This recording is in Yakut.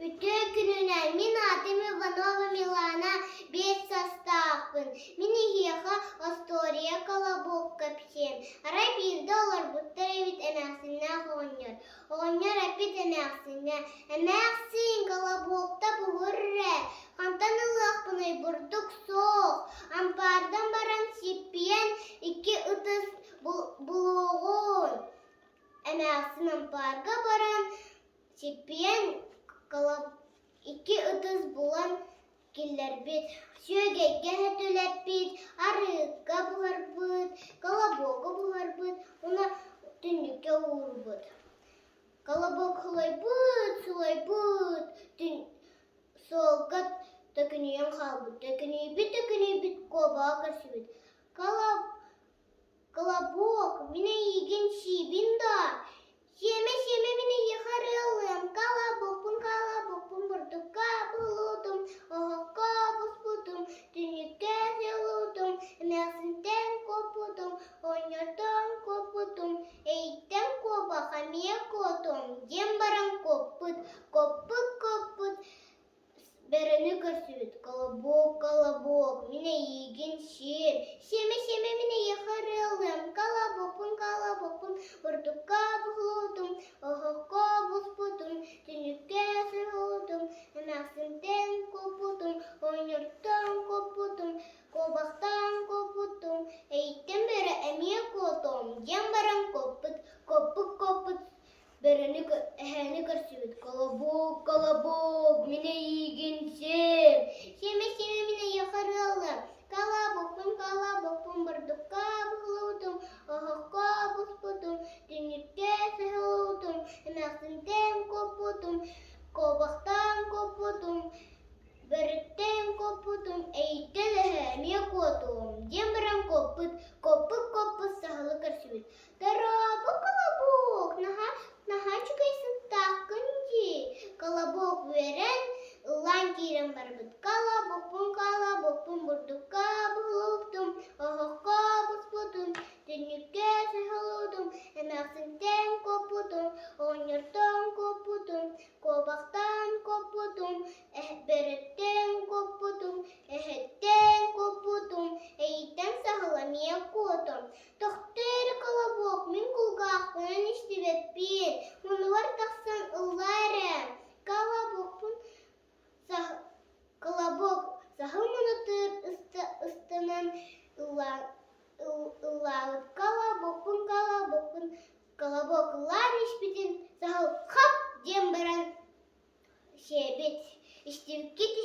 Үтүө күнүнэн! Мин аатым Иванова Милана, 5 саастаахпын. Мин эһиэхэ остуоруйа колобок кэпсиэм. Арай биирдэ олорбуттар эбит эмээхсиннээх оҕонньор. Оҕонньор эппит эмээхсиҥҥэ: «Эмээхсин, колобокта буһур эрэ, хантан ылыахпыный, бурдук суох, ампаардан баран сиппийэн икки ытыс булуоҕун». Эмээхсин ампаарга баран Сиппийэн икки ытыс булан киллэрбит, сүөгэйгэ сөтүлэппит, арыыга буһарбыт, колобуогу буһарбыт уонна түннүккэ уурбут. Колобок сылайбыт, сылайбыт, суолга төкүнүйэн хаалбыт. Төкүнүйбүт, төкүнүйбүт, куобаҕа көрсүбүт. Колобок, мин эйиигин сиибин доо? Сиэмэ-сиэмэ мин эйиэхэ арыаллыам, колобокпун, колобокпун бурдукка булуутум, оһоххо буспутум, түннүккэ сылуутум, эмээхсинтэн куоппутум, оҕонньортон куоппутум, эйиттэн куобах эмиэ куотуом диэн баран куоппут, куоппут, куоппут Бөрөнү көрсүбүт: «Колобок, колобок, мин эйиигин сиэм, сиэмэ-сиэмэ мин эйиэхэ ырыалыам, колобокпун, колобокпун бурдукка буһуутум, оһоххо буспутум, түннүккэ сыһуутум, эмээхсинтэн куоппутум, оҕонньортон куоппутум, куобахтан куоппутум, эйиттэн бөрө эмиэ куотуом» диэн баран куоппут, куоппут-куоппут Бөрөнү эһээни көрсүбүт: «Колобок, колобок, мин эйиигин сиэм, сиэмэ-сиэмэ мин эйиэхэ ырыалыам, колобокпун, колобокпун бурдукка буһулуутум, оһоххо буспутум, түннүккэ сыһылуутум, эмээхсинтэн куоппутум, куобахтан куоппутум, бөрөттөн куоппутум, эйиттэн эһэ эмиэ куотуом» диэн баран куоппут, куоппут-куоппут саһылы көрсүбүт. Дорообо, Колобок, наһаа, наһаа үчүгэй сыттааххын дии. Колобок үөрэн, ыллаан киирэн барбыт. Колобокпун, колобокпун бурдукка буһулуктум, оһоххо буспутум, түннүккэ сыһылуутум, эмээхсинтэн куоппутум, оҕонньортон куоппутум, куобахтан куоппутум, бөрөттөн куоппутум, эһэттэн куоппутум, эйиттэн саһыл эмиэ куотум. Тохтоо эрэ, Колобок, мин кулгаахпынан истибэппин, муннубар тахсан ыллаа эрэ. Колобокпун Колобок саһыл муннутугар ыстанан ыллаабыт Колобокпун, колобокпун, Колобок ыллаан испитин саһыл хап диэн баран сиэбит. Истибиккит.